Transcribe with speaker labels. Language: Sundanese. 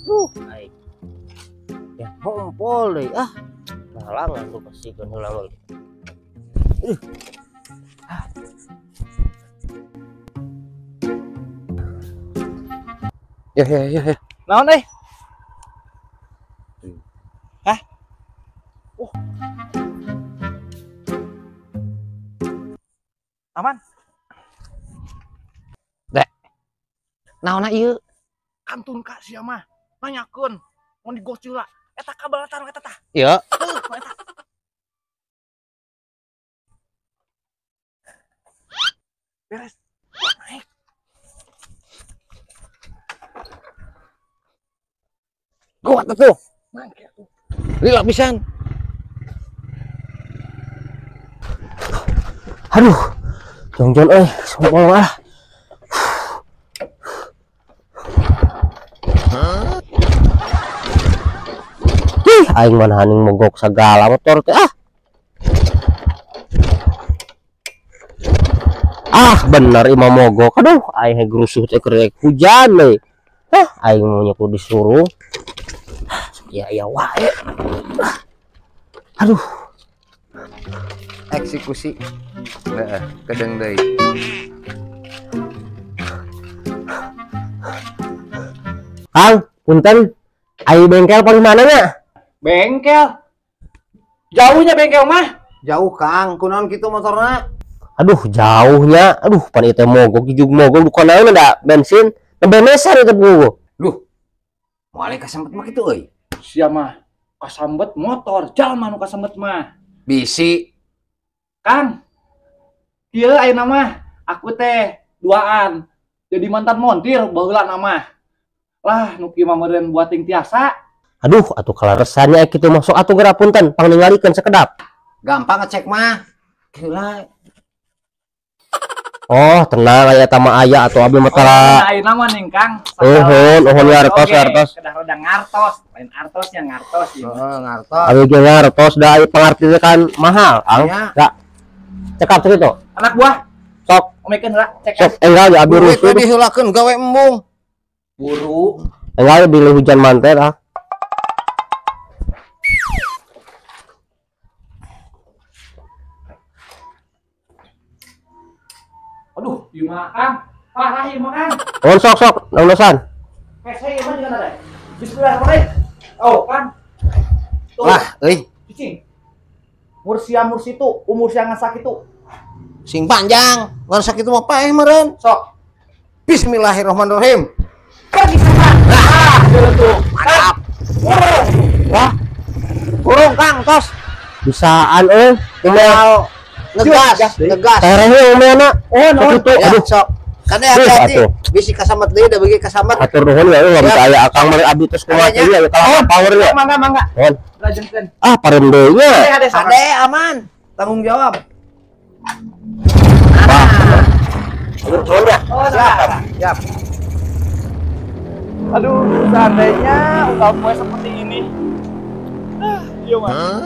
Speaker 1: Aing. Ya hompol deui ah. Halangan tuh pasikeun heula mah.
Speaker 2: Ya ya ya ya.
Speaker 3: Naon euy? Hah? Oh. Aman.
Speaker 2: Dek. Naonna ieu?
Speaker 3: Kantun ka sia mah. Nanyakeun mun digocil lah. Eta kabalatan eta tah.
Speaker 2: Iya.
Speaker 3: Eta. Beres. Naik.
Speaker 2: Kuat atuh.
Speaker 3: Mangke atuh.
Speaker 2: Lila pisan.
Speaker 1: Aduh. Jongjon euy, sompol ah. Ih, aing mah haning mogok sagala motor teh ah. Ah, bener imah mogok. Aduh, aing gerusuh teh keur hujan euy. Hah, aing mau nyeku disuruh. Ya ya wae. Aduh.
Speaker 2: Eksekusi. Heeh, kedeng deui.
Speaker 1: Kang, punten. Ai bengkel paling mana nya?
Speaker 3: Bengkel. Jauhnya bengkel mah.
Speaker 2: Jauh, Kang. Kunaon kitu motorna?
Speaker 1: Aduh, jauhnya. Aduh, pan ieu teh mogok jujug mogok bukan naon da bensin. Nembe meser ieu teh buku.
Speaker 2: Duh. Moal kasambet mah kitu euy.
Speaker 3: Sia mah kasambet motor, jalma nu kasambet mah.
Speaker 2: Bisi.
Speaker 3: Kang. Ieu ayeuna mah aku teh duaan. Jadi mantan montir baheula mah. Lah nu kieu mah meureun buating tiasa.
Speaker 1: Aduh, atuh kalaresannya kitu mah sok atuh geura punten pangningalikeun sekedap.
Speaker 2: Gampang ngecek mah. Heula.
Speaker 1: Oh, tenang aya eta mah aya atuh abdi mah tara.
Speaker 3: Ayeuna mah ning Kang.
Speaker 1: Uhun, uhun ngartos ngartos.
Speaker 3: Kedah rada ngartos, lain artos nya ngartos ieu.
Speaker 2: Heeh, ngartos.
Speaker 1: Abi ge ngartos da ieu pangarti teh kan mahal, Kang. Da. Cekap kitu.
Speaker 3: Anak buah.
Speaker 1: Sok.
Speaker 3: Omekeun heula cek.
Speaker 1: Sok enggal ya abdi rusuh.
Speaker 2: Diheulakeun gawe embung.
Speaker 3: Buru.
Speaker 1: Enggal bilih hujan manter ah.
Speaker 3: Aduh, ieu mah Kang. Parah ieu mah Kang.
Speaker 1: Oh, sok sok, naonosan.
Speaker 3: Hese ieu mah jeung ada. Bismillahirrahmanirrahim. Oh, Kang. Tuh.
Speaker 2: Lah, euy.
Speaker 3: Cicing. Mursia mursitu, umur sia ngan sakitu.
Speaker 2: Sing panjang, ngan sakitu mah paeh meureun.
Speaker 3: Sok.
Speaker 2: Bismillahirrahmanirrahim.
Speaker 3: Pergi sana. Nah, tuh.
Speaker 2: Mantap.
Speaker 1: Wah.
Speaker 2: Burung Kang, tos.
Speaker 1: Bisaan euy.
Speaker 2: Tinggal ngegas, ngegas.
Speaker 1: Terehnya umeana.
Speaker 3: Oh, no.
Speaker 1: Sakitu, aduh.
Speaker 2: Sok. Kade hati-hati. Bisi kasamet deui da beuki kasamet.
Speaker 1: Atur nuhun ya, nggak bisa aya akang mari abdi terus kumaha deui ya kalah power ya.
Speaker 3: Mangga mangga.
Speaker 1: Nuhun.
Speaker 3: Lajengkeun.
Speaker 1: Ah, pareum deui nya.
Speaker 2: Ade aman, tanggung jawab.
Speaker 1: Wah. Atur nuhun ya.
Speaker 3: Oh, siap.
Speaker 2: Siap.
Speaker 3: Aduh, seandainya unggal poe seperti ini. Ah, iya mah.